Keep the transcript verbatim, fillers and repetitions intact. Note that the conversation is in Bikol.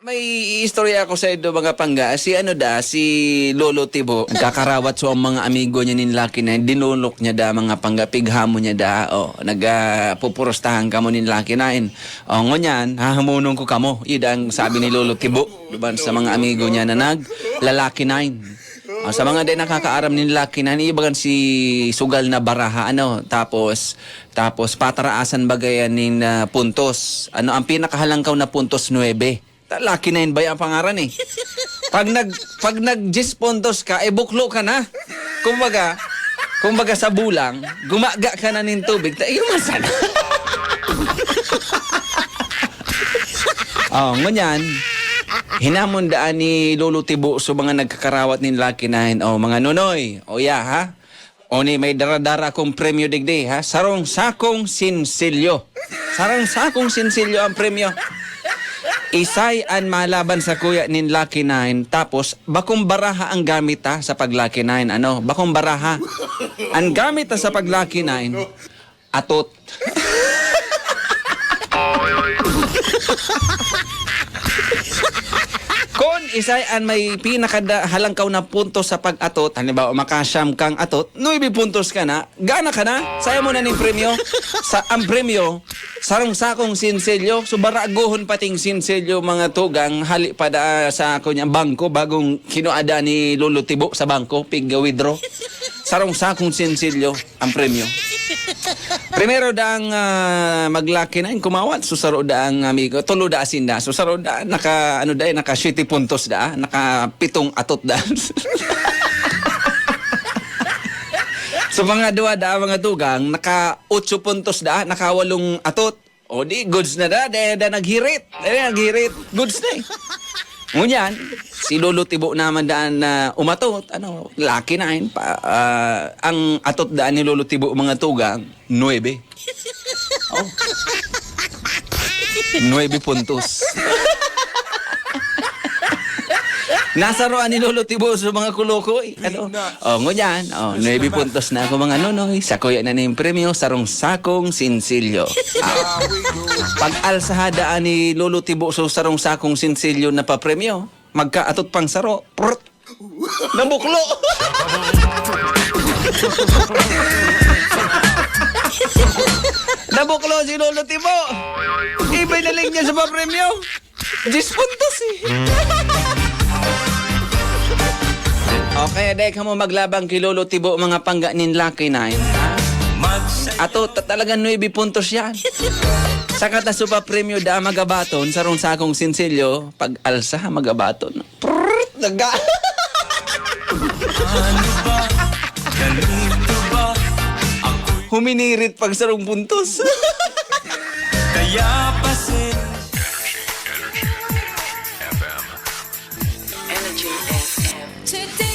May istorya ako sa indo, mga pangga. Si ano da, si Lolo Tibo. Nagkakarawat so ang mga amigo niya nin Lucky Nine, dinulok niya da, mga pangga, pighamon niya da. O, nagpupurustahan kamo nin Lucky Nine. O, ngunyan, hahamonon ko kamo. Ida ang sabi ni Lolo Tibo duman sa mga amigo niya na nag-Lucky Nine. O, sa mga di nakakaaram nin Lucky Nine, ibagan si sugal na baraha, ano, tapos, tapos pataraasan bagayan nin ah, puntos. Ano, ang pinakahalangkaw na puntos, nuebe. Ta-, Lucky Nine ba yung pangaran eh? Pag nag, pag nag diyes puntos ka, eh buklo ka na. Kumbaga, kumbaga sa bulang, gumaga ka na nin tubig, ta iyo man sana. Oh, ngunyan, hinamon daan ni Lolo Tibo so mga nagkakarawat nin Lucky Nine. Oh, mga nonoy, o ya, ha? Oni, may dara-dara akong premyo digdi, ha? Sarong sakong sinsilyo. Sarong sakong sinsilyo ang premyo. Isay an malaban sa kuya nin Lucky Nine, tapos bakong baraha ang gamit, ha, sa pag Lucky Nine, ano? Bakong baraha. Ang gamit, ha, sa pag Lucky Nine, atot. Kun isay an may pinakada-, halangkaw na puntos sa pag-atot, halimbawa, makasyam kang atot, nuebe puntos ka na, gana ka na, saya mo na ning premyo. Sa, ang premyo, sarong sakong sinsilyo, so baragohon pating sinsilyo, mga tugang, hali pa da sa, kunya, bangko, bagong kinuada ni Lolo Tibo sa bangko, pig-withdraw. Sarong sakong sinsilyo ang premyo. Primero daang ah, mag-Lucky Nine, kumawat. So, saro daang amigo, tulo da sinda. So, saro da, naka, ano da, naka siyete puntos da, naka pitong atot da. So, mga duwa da, mga tugang, naka otso puntos da, naka walong atot. O di, goods na da, da, da naghirit. Da, da naghirit. Goods na eh. Ngunyan, si Lolo Tibo naman daan na umatot, ano, Lucky Nine, pa, ah, ang atot daan ni Lolo Tibo, mga tugang, nuebe. Oh. Nuebe puntos. Nasaroan ni Lolo Tibo sa mga kulukoy. Ano? Oh, ngunyan. Oh, nuebe puntos na ako, mga nonoy. Sa kuya na ning premyo, sarong sakong sinsilyo. Ah, pag-alsahada ni Lolo Tibo so sarong sakong sinsilyo na papremyo, magkaatot pang saro. Prut! Nabuklo! Nabuklo si Lolo Tibo! Ibinaling niya sa papremyo! Diyes puntos eh! Okay, dai kamo maglabang ki Lolo Tibo, mga pangga nin Lucky Nine, ha? Ato, ta-, talagang nuebe puntos yan. Saka ta supa premyo da magabaton, sarong sakong sinsilyo, pag alsa, magabaton. Prrrt! Naga- Huminirit pag sarong puntos. Kaya pasin- Energy F M. Energy F M.